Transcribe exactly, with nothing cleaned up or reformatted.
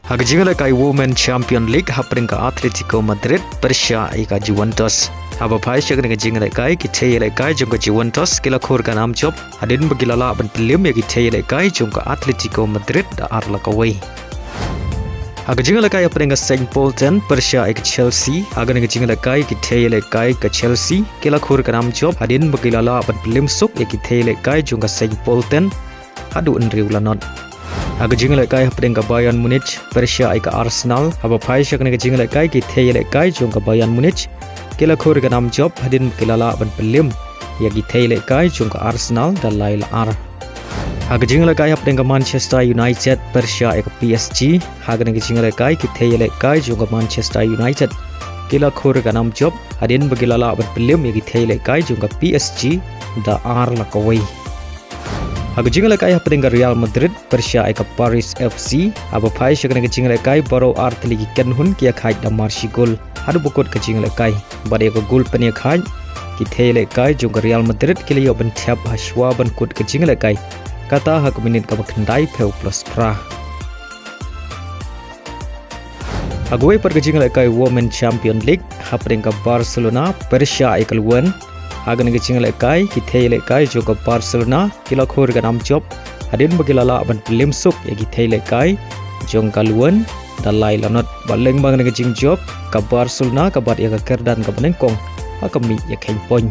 Ha ka jingïalehkai Women Champion League hapdeng ka Atletico Madrid pyrshah ïa ka Juventus. Haba phai sha kane ka jingïalehkai, ki thei ïalehkai jong ka Juventus ki la khur ka nam jop hadien ba ki la lah ban pynliem ïa ki thei ïalehkai jong ka Atletico Madrid da ar la kawei. Ha ka jingïalehkai hapdeng ka Saint Pölten pyrshah ïa ka Chelsea, ha kane ka jingïalehkai ki thei ïalehkai ka Chelsea ki la khur ka nam jop hadien ba ki la lah ban pynliem suk ïa ki thei ïalehkai jong ka Saint Pölten haduh hynriew la not. Ha ka jingïalehkai hapdeng ka Bayern Munich pyrshah ïa ka Arsenal, haba phai sha kane ka jingïalehkai ki thei ïalehkai jong ka Bayern Munich ki la khur ka nam jop hadien ba ki la lah ban pynliem ïa ki thei ïalehkai jong ka Arsenal da lai la ar. Ha ka jingïalehkai hapdeng ka Manchester United pyrshah ïa ka P S G, ha kane ka jingïalehkai ki thei ïalehkai jong ka Manchester United ki la khur ka nam jop hadien ba ki la lah ban pynliem ïa ki thei ïalehkai jong ka P S G da ar la kawei. Ha ka jingïalehkai hapdeng ka Real Madrid pyrshah ïa ka Paris F C, haba phai sha kane ka jingïalehkai baroh ar tylli ki kynhun ki ïakhaid da mar shi gol haduh ba kut ka jingïalehkai. Bad ïa ka gol pynïakhaid, ki thei ïalehkai jong ka Real Madrid ki la ïoh ban thep ha shuwa ban kut ka jingïalehkai, kata ha ka minit kaba khyndai phew plus phra. Ha kawei pat ka jingïalehkai Women Champion League hapdeng ka Barcelona pyrshah ïa ka Lyon, ha kane ka jingïalehkai ki thei ïalehkai jong ka Barcelona ki la khur ka nam jop hadien ba ki la lah ban pynliem suk ïa ki thei ïalehkai jong ka Lyon da lai la not. Bad lyngba kane ka jingjop, ka Barcelona ka bat ïa ka kyrdan kaba nyngkong ha ka mih ïakheiñ point.